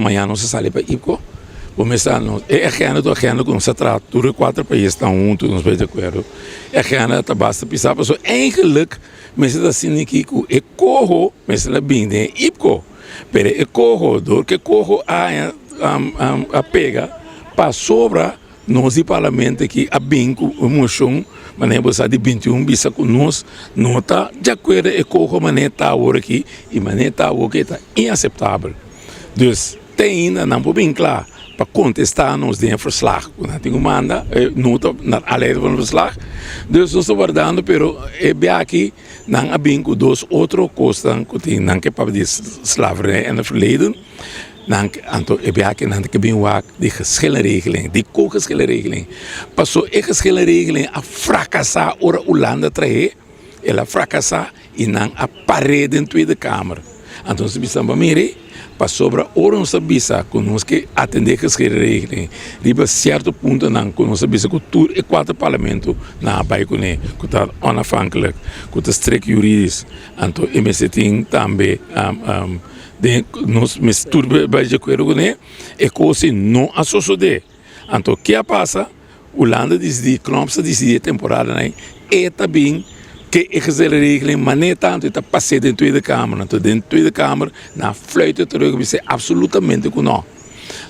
mañana nos a sali pa IPCO. Bo mester nos e agenda ta un agenda ku nos a traha tur e kuater paisnan huntu nos bai di akuerdo. E agenda ta basta pisá pasobra eigenlik mester ta asina aki ku e koho mester a bini den e IPCO. Pero e koho dor ku e koho a a pega pasobra nos di parlamento aki a bin ku un moshon manera bo sa di 21 bisa ku nos no ta di akuerdo e koho manera ta awor aki i manera ta awor aki ta inaseptabel. Dus te ainda nan por bin kla pa kontestá nos den e verslag ku nan tin ku manda, e nota na aanleiding van e verslag. Dus nos ta wardando pero e bia aki nan a bin ku dos otro kosnan ku tin nan ke papia di slavernij en het verleden. Nan anto e bia aki nan ta ke bin wak di geschillenregeling, dikon geschillenregeling? Paso e geschillenregeling a frakasá ora Hulanda trahe. El a frakasá i nan a par'é den Tweede Kamer. Anto nos a bisa, Bo mira, pasobra ora nos a bisa ku nos ke atendé geschillenregeling riba sierto puntonan ku nos a bisa ku tur e kuater parlamento nan a bai kuné, ku ta onafhankelijk, ku ta strikt juridisch, anto e mester tin tambe den nos mester tur bai di akuerdo kuné, e kos ei no a sosodé. Anto ke a pasa? Hulanda disidí, Knops a disidí e temporada nan e ta bin ke e gezellenregeling manera tantu e ta pas'é den Tweede Kamer. Anto den Tweede Kamer nan a fluit terug a bisa absolutamente ku no.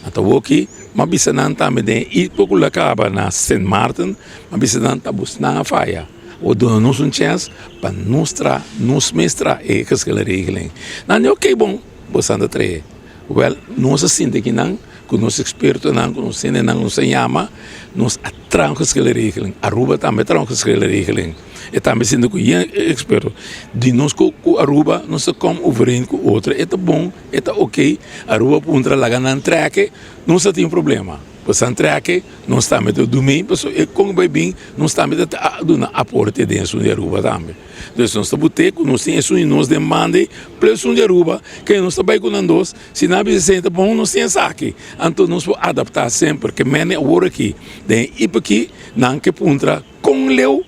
Anto awoki m'a bisa nan tambe den e ipko ku lo a kaba na Sint Maarten, m'a bisa nan ta bos nan a faya. Bo duna nos un chèns pa nos traha, nos mes traha e gezellenregeling. Nan di oke bon, boso a trahe. Wèl, nos a sinti kinan ku nos ekspertonan, ku nos hendenan ku nos a yama, nos a traha un geschillenregeling. Aruba tambe a traha un geschillenregeling. E tambe sinti ku yen eksperto. Di nos ku Aruba nos ta kom overeen ku otro. E ta bon, e ta oke. Aruba puntra laga nan trèk'e, nos ta tin problema. Pues nan trèk'e, nos tambe ta dum'e, pasobra e kon bai bin, nos tambe ta duna aporte den esun di Aruba tambe. Dus nos ta bute ku nos tin esun di nos den banda ei, plus esun di Aruba, ke nos ta bai ku nan dos, si nan a bisa esei ta bon, nos tin esaki. Anto nos por adaptá semper. Ke mende awor aki den e ip aki, nan ke puntra kon leu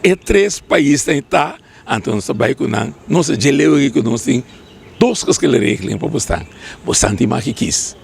e tres paisnan ei ta, anto nos ta bai ku nan. Nos a dje leu aki ku nos tin dos geschillenregeling pa bosnan. Bosnan tin maki kis.